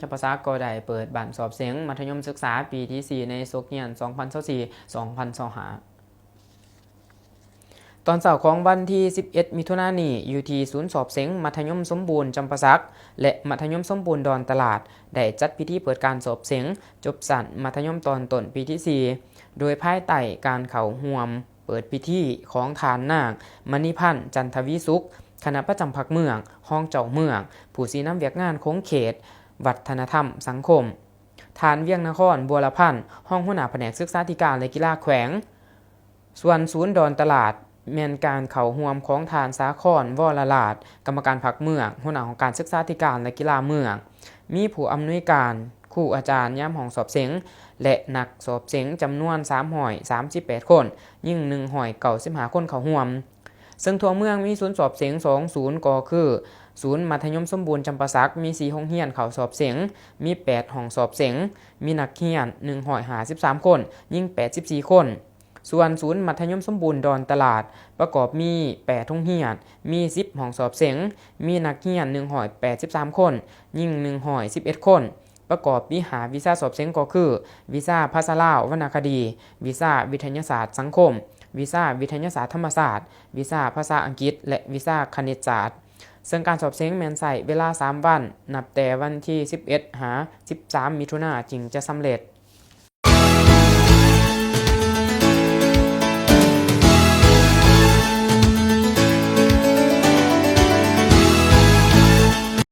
ຈຳປາສັກກໍໄດ້ເປີດບັ້ນສອບເສັງມັດທະຍົມສຶກສາປີທີສີ່ ໃນສົກຮຽນສອງພັນຊາວສີ່ ສອງພັນຊາວຫ້າ. ຕອນເຊົ້າຂອງວັນທີສິບເອັດ ມິຖຸນານີ້ ຢູ່ທີ່ສູນສອບເສັງມັດທະຍົມສົມບູນຈຳປາສັກ ແລະ ມັດທະຍົມສົມບູນດອນຕະຫຼາດ ໄດ້ຈັດພິທີເປີດການສອບເສັງຈົບຊັ້ນມັດທະຍົມຕອນຕົ້ນປີທີສີ່ ໂດຍພາຍໃຕ້ການເຂົ້າຮ່ວມເປີດພິທີຂອງທ່ານນາງ ມະນີພັນ ຈັນທະວີສຸກ ຄະນະປະຈຳພັກເມືອງ, ຮອງເຈົ້າເມືອງ, ຜູ້ຊີ້ນຳວຽກງານຂົງເຂດວັດທະນະທຳສັງຄົມ, ທ່ານ ວຽງນະຄອນ ບົວລະພັນ ຮອງຫົວໜ້າພະແນກສຶກສາທິການ ແລະ ກິລາແຂວງ. ສ່ວນສູນດອນຕະຫຼາດ ແມ່ນການເຂົ້າຮ່ວມຂອງທ່ານ ສາຄອນ ວໍລະລາດ ກຳມະການພັກເມືອງ, ຫົວໜ້າຫ້ອງການສຶກສາທິການ ແລະ ກິລາເມືອງ, ມີຜູ້ອຳນວຍການ, ຄູອາຈານຍາມຫ້ອງສອບເສັງ ແລະ ນັກສອບເສັງຈຳນວນສາມຮ້ອຍສາມສິບແປດຄົນ, ຍິງໜຶ່ງຮ້ອຍເກົ້າສິບຫ້າຄົນເຂົ້າຮ່ວມ. ເຊິ່ງທົ່ວເມືອງມີສູນສອບເສັງສອງສູນ ກໍຄື ສູນມັດທະຍົມສົມບູນຈຳປາສັກ ມີສີ່ໂຮງຮຽນເຂົ້າສອບເສັງ, ມີແປດຫ້ອງສອບເສັງ, ມີນັກຮຽນໜຶ່ງຮ້ອຍຫ້າສິບສາມຄົນ, ຍິງແປດສິບສີ່ຄົນ. ສ່ວນສູນມັດທະຍົມສົມບູນດອນຕະຫຼາດ ປະກອບມີແປດໂຮງຮຽນ, ມີສິບຫ້ອງສອບເສັງ, ມີນັກຮຽນໜຶ່ງຮ້ອຍແປດສິບສາມຄົນ, ຍິງໜຶ່ງຮ້ອຍສິບເອັດຄົນ. ປະກອບມີຫ້າວິຊາສອບເສັງ ກໍຄື ວິຊາພາສາລາວວັນນະຄະດີ, ວິຊາວິທະຍາສາດສັງຄົມ, ວິຊາວິທະຍາສາດທຳມະຊາດ, ວິຊາພາສາອັງກິດ ແລະ ວິຊາຄະນິດສາດ. ເຊິ່ງການສອບເສັງແມ່ນໃຊ້ເວລາສາມວັນ, ນັບແຕ່ວັນທີສິບເອັດ ຫາ ສິບສາມ ມິຖຸນາ ຈຶ່ງຈະສຳເລັດ.